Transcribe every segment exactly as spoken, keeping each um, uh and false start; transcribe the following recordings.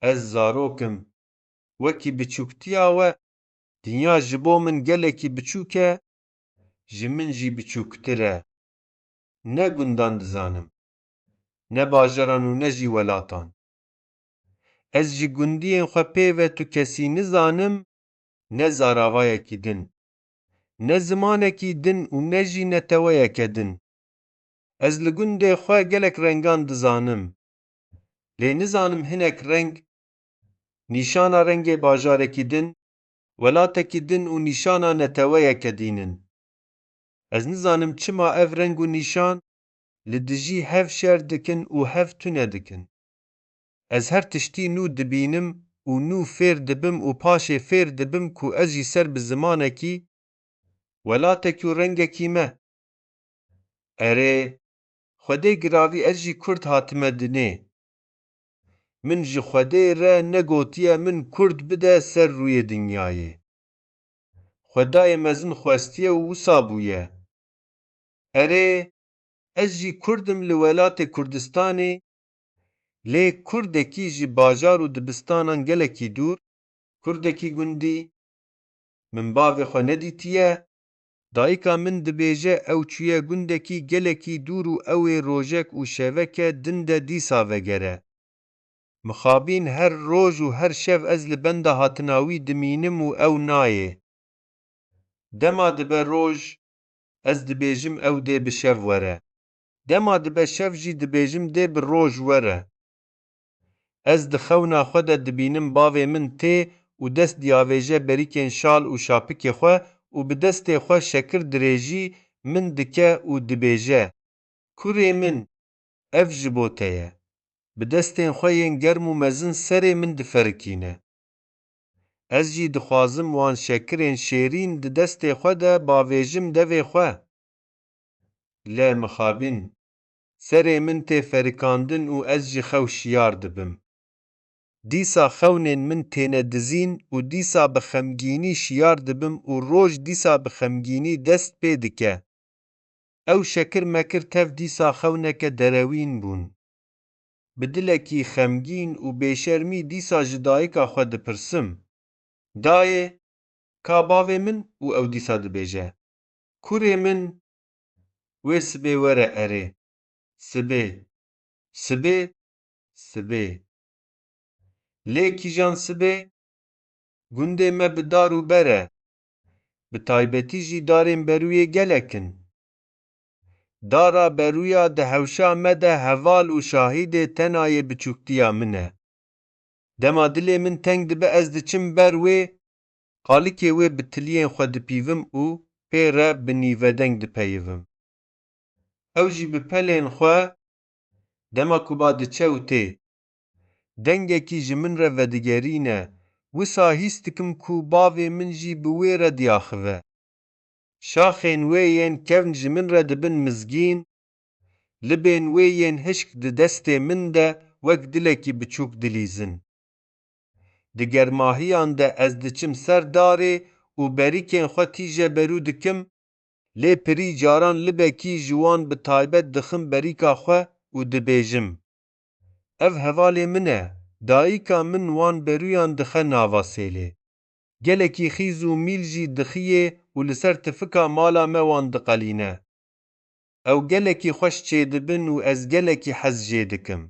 Ez zarok im. Wekî biçûktiya we, dinya ji bo min gelekî biçûk e, ji min jî biçûktir e. Ne gundan dizanim, ne bajaran û ne jî welatan. Ez ji gundiyên xwe pê ve tu kesî nizanim, ne zaravayekî din, ne zimanekî din û ne jî neteweyeke din. Ez li gundê xwe gelek rengan dizanim. Lê nizanim hinek reng nîşana rengê bajarekî din, welatekî din û nîşana neteweyeke din in. Ez nizanim çima ev reng û nîşan li dijî hev şer dikin û hev tune dikin. Ez her tiştî nû dibînim û nû fêr dibim û paşê fêr dibim ku ez jî ser bi zimanekî, welatekî û rengekî me. Erê, Xwedê giravî ez jî Kurd hatime dinê. Min ji Xwedê re negotiye min Kurd bide ser rûyê dinyayê. Xwedayê mezin xwestiye û wisa bûye. Erê, ez jî Kurd im li welatê Kurdistanê, lê Kurdekî ji bajar û dibistanan gelekî dûr, Kurdekî gundî, min bavê xwe nedîtiye, dayika min dibêje ew çûye gundekî gelekî dûr û ew ê rojek û şeveke din de dîsa vegere. Mixabîn her roj û her şev ez li benda hatina wî dimînim û ew nayê. Dema dibe roj, ez dibêjim ew dê bi şev were. Dema dibe şev jî dibêjim dê bi roj were. Ez di xewna xwe de dibînim bavê min tê û dest diavêje berîkên şal û şapikê xwe û bi destê xwe şekir dirêjî min dike û dibêje, Kurê min, ev ji bo te ye. Bi destên xwe yên germ û mezin serê min diferikîne. Ez jî dixwazim wan şekirên şêrîn di destê xwe de bavêjim devê xwe. Lê mixabin, serê min tê ferikandin û ez ji xew şiyar dibim. Dîsa xewnên min têne dizîn û dîsa bi xemgînî şiyar dibim û roj dîsa bi xemgînî dest pê dike. Ew şekir mekir tev dîsa xewneke derewîn bûn. Bi dilekî xemgîn û bêşermî dîsa ji dayika xwe dipirsim, Dayê, ka bavê min? Û ew dîsa dibêje, Kurê min, wê sibê were erê. Sibê, sibê, sibê. Lê kîjan sibê? Gundê me bi dar û ber e. Bi taybetî jî darên berûyê gelek in. Dara berûya di hewşa me de heval û şahîdê tenayê biçûktiya min e. Dema dilê min teng dibe ez diçim ber wê, qalikê wê bi tiliyên xwe dipîvim û pê re bi nîvedeng dipeyivim. Ew jî bi pelên xwe dema ku ba diçe û tê. Dengekî ji min re vedigerîne, wisa hîs dikim ku bavê min jî bi wê re diaxive. Şaxên wê yên kevn ji min re dibin mizgîn, libên wê yên hişk di destê min de wek dilekî biçûk dilîzin. Di germahiyan de ez diçim ser darê û berîkên xwe tîje berû dikim, lê pirî caran libekî ji wan bi taybet dixim berîka xwe û dibêjim, Ev hevalê min e, dayika min wan berûyan dixe nava sêlê. Gelekî xîz û mîl jî dixiyê û li ser tifika mala me wan diqelîne. Ew gelekî xweş çêdibin û ez gelekî hez jê dikim.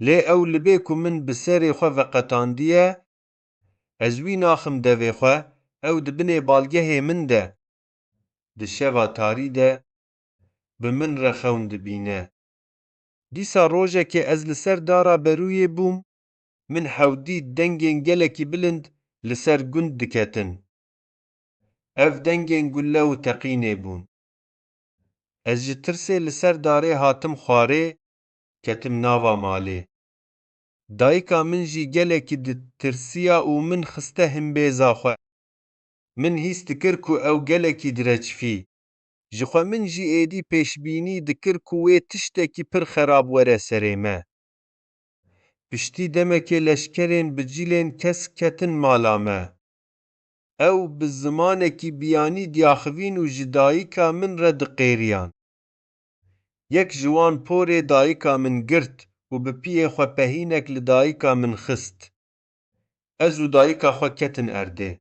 Lê ew li bê ku min bi serê xwe veqetandiye, ez wî naxim devê xwe, ew di binê balgehê min de, di şeva tarî de bi min re xewn dibîne. Dîsa rojekê ez li ser dara berûyê bûm, min hew dît dengên gelekî bilind li ser gund diketin. Ev dengên gulle û teqînê bûn. Ez ji tirsê li ser darê hatim xwarê, ketim nava malê. Dayika min jî gelekî ditirsiya û min xiste himbêza xwe. Min hîs dikir ku ew gelekî direçifî. Ji xwe min jî êdî pêşbînî dikir ku wê tiştekî pir xerab were serê me. Piştî demekê leşkerên bi cilên kesk ketin mala me. Ew bi zimanekî biyanî diaxivîn û ji dayika min re diqêriyan. Yek ji wan porê dayika min girt û û bi piyê xwe pehînek li dayika min xist. Ez û dayika xwe ketin erdê.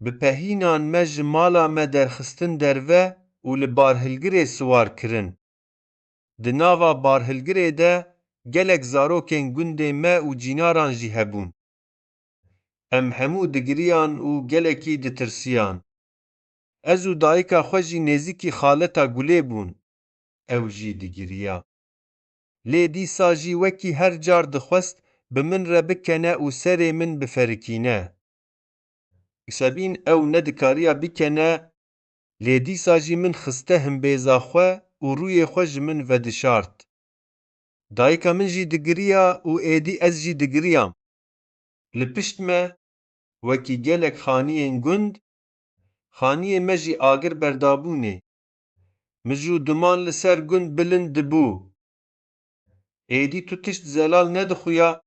Bi pehînan me ji mala me derxistin derve û li barhilgirê siwar kirin. Di nava barhilgirê de gelek zarokên gundê me û cînaran jî hebûn. Em hemû digiriyan û gelekî ditirsiyan. Ez û dayika xwe jî nêzîkî xaleta Gulê bûn. Ew jî digiriya. Lê dîsa jî wekî her car dixwest bi min re bikene û serê min biferikîne. Sebîn ew nedikariya bikene, lê dîsa jî min xiste himbêza xwe û rûyê xwe ji min vedişart. Dayika min jî digiriya û êdî ez jî digiriyam. Li pişt me, wekî gelek xaniyên gund, xaniyê me jî agir berdabûnê. Mij û duman li ser gund bilind dibû. Êdî tu tişt zelal nedixuya,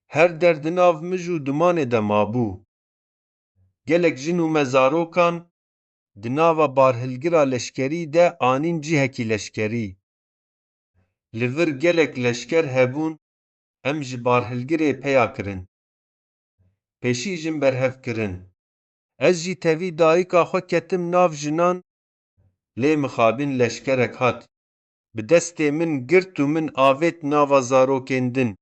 her der di nav mij û dumanê de mabû. Gelek jin û me zarokan di nava barhilgira leşkerî de anîn cihekî leşkerî. Li vir gelek leşker hebûn, em ji barhilgirê peya kirin. Pêşî jin berhev kirin. Ez jî tevî dayika xwe ketim nav jinan, lê mixabin leşkerek hat. Bi destê min girt û min avêt nava zarokên din.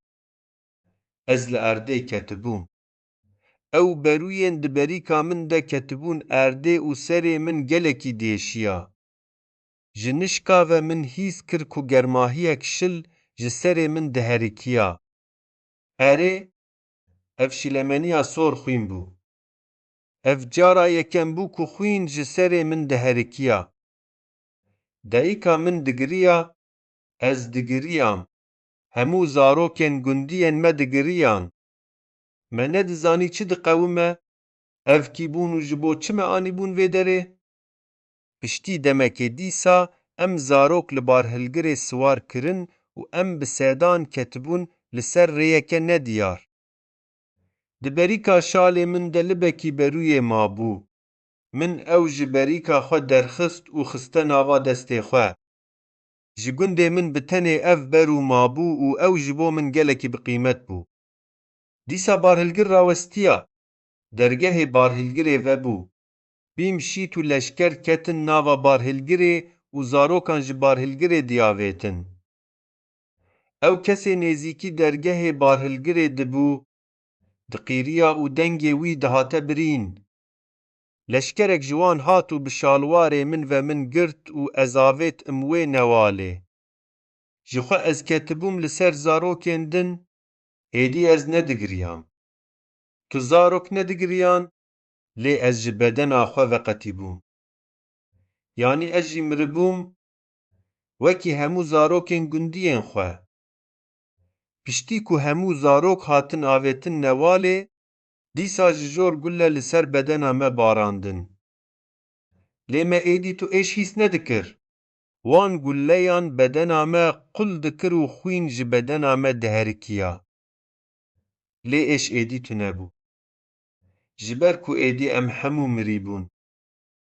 Ez li erdê ketibûm. Ew berûyên di berîka min de ketibûn erdê û serê min gelekî diêşiya. Ji nişka ve min hîs kir ku germahiyek şil ji serê min diherikiya. Erê, ev şilemeniya sor xwîn bû. Ev cara yekem bû ku xwîn ji serê min diherikiya. Dayika min digiriya, ez digiriyam. Hemû zarokên gundiyên me digiriyan. Me nedizanî çi diqewime, ev kî bûn û ji bo çi me anîbûn vê derê? Piştî demekê dîsa em zarok li barhilgirê siwar kirin û em bi sedan ketibûn li ser rêyeke nediyar. Di berîka şalê min de libekî berûyê mabû. Min ew ji berîka xwe derxist û xiste nava destê xwe. Ji gundê min bi tenê ev berû mabû û ew ji bo min gelekî bi qîmet bû. Dîsa barhilgir rawestiya. Dergehê barhilgirê vebû. Bîm şît û leşker ketin nava barhilgirê û zarokan ji barhilgirê diyavêtin. Ew kesê nêzîkî dergehê barhilgirê dibû, diqîriya û dengê wî dihate birîn. Leşkerek ji wan hat û bi şalwarê min ve min girt û ez avêt im wê newalê. Ji xwe ez ketibûm li ser zarokên din, êdî ez nedigiriyam. Tu zarok nedigiriyan, lê ez ji bedena xwe veqetîbûm. Yanî ez jî miribûm, wekî hemû zarokên gundiyên xwe. Piştî ku hemû zarok hatin avêtin newalê, dîsa ji jor gule li ser bedena me barandin. Lê me êdî tu êş hîs nedikir. Wan guleyan bedena me qul dikir û xwîn ji bedena me diherikiya. Lê êş êdî tune bû. Ji ber ku êdî em hemû mirî bûn.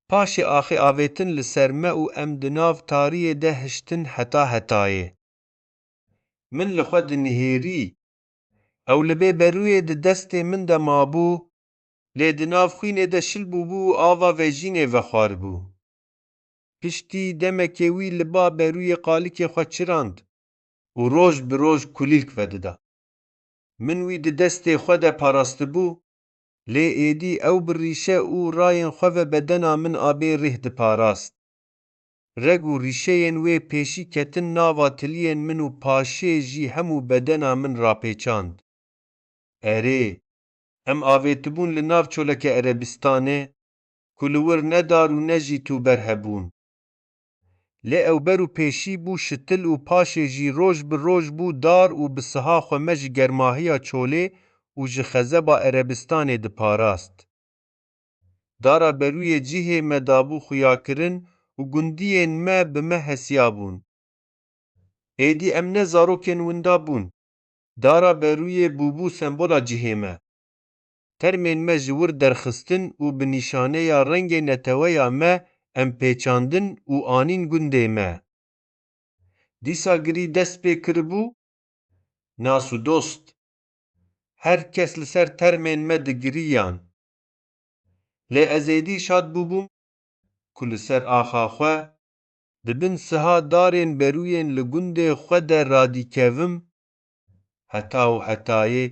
Paşê axê avêtin li ser me û em di nav tariyê de hiştin heta hetayê. Min li xwe dinihêrî. Ew li bê berûyê di destê min de mabû, lê di nav xwînê de şil bûbû û ava vejînê vexwaribû. Piştî demekê wî li ba berûyê qalikê xwe çirand û roj bi roj kulîlk vedida. Min wî di destê xwe de parastibû, lê êdî ew bi rîşe û rayên xwe ve bedena min a bê rih diparast. Reg û rîşeyên wê pêşî ketin nava tiliyên min û paşê jî hemû bedena min rapêçand. Erê, em avêtibûn li nav çoleke Erebistanê, ku li wir ne dar û ne jî tûber hebûn. Lê ew ber û pêşî bû şitil û paşê jî roj bi roj bû dar û bi siha xwe me ji germahiya çolê û ji xezeba Erebistanê diparast. Dara berûyê cihê me dabû xuyakirin û gundiyên me bi me hesiyabûn. Êdî em ne zarokên winda bûn. Dara berûyê bûbû sembola cihê me. Termên me ji wir derxistin û bi nîşaneya rengê neteweya me em pêçandin û anîn gundê me. Dîsa girî dest pê kiribû, nas û dost. Her kes li ser termên me digiriyan. Lê ez êdî şad bûbûm ku li ser axa xwe di bin siha darên berûyên li gundê xwe de radîkevim, heta û hetayê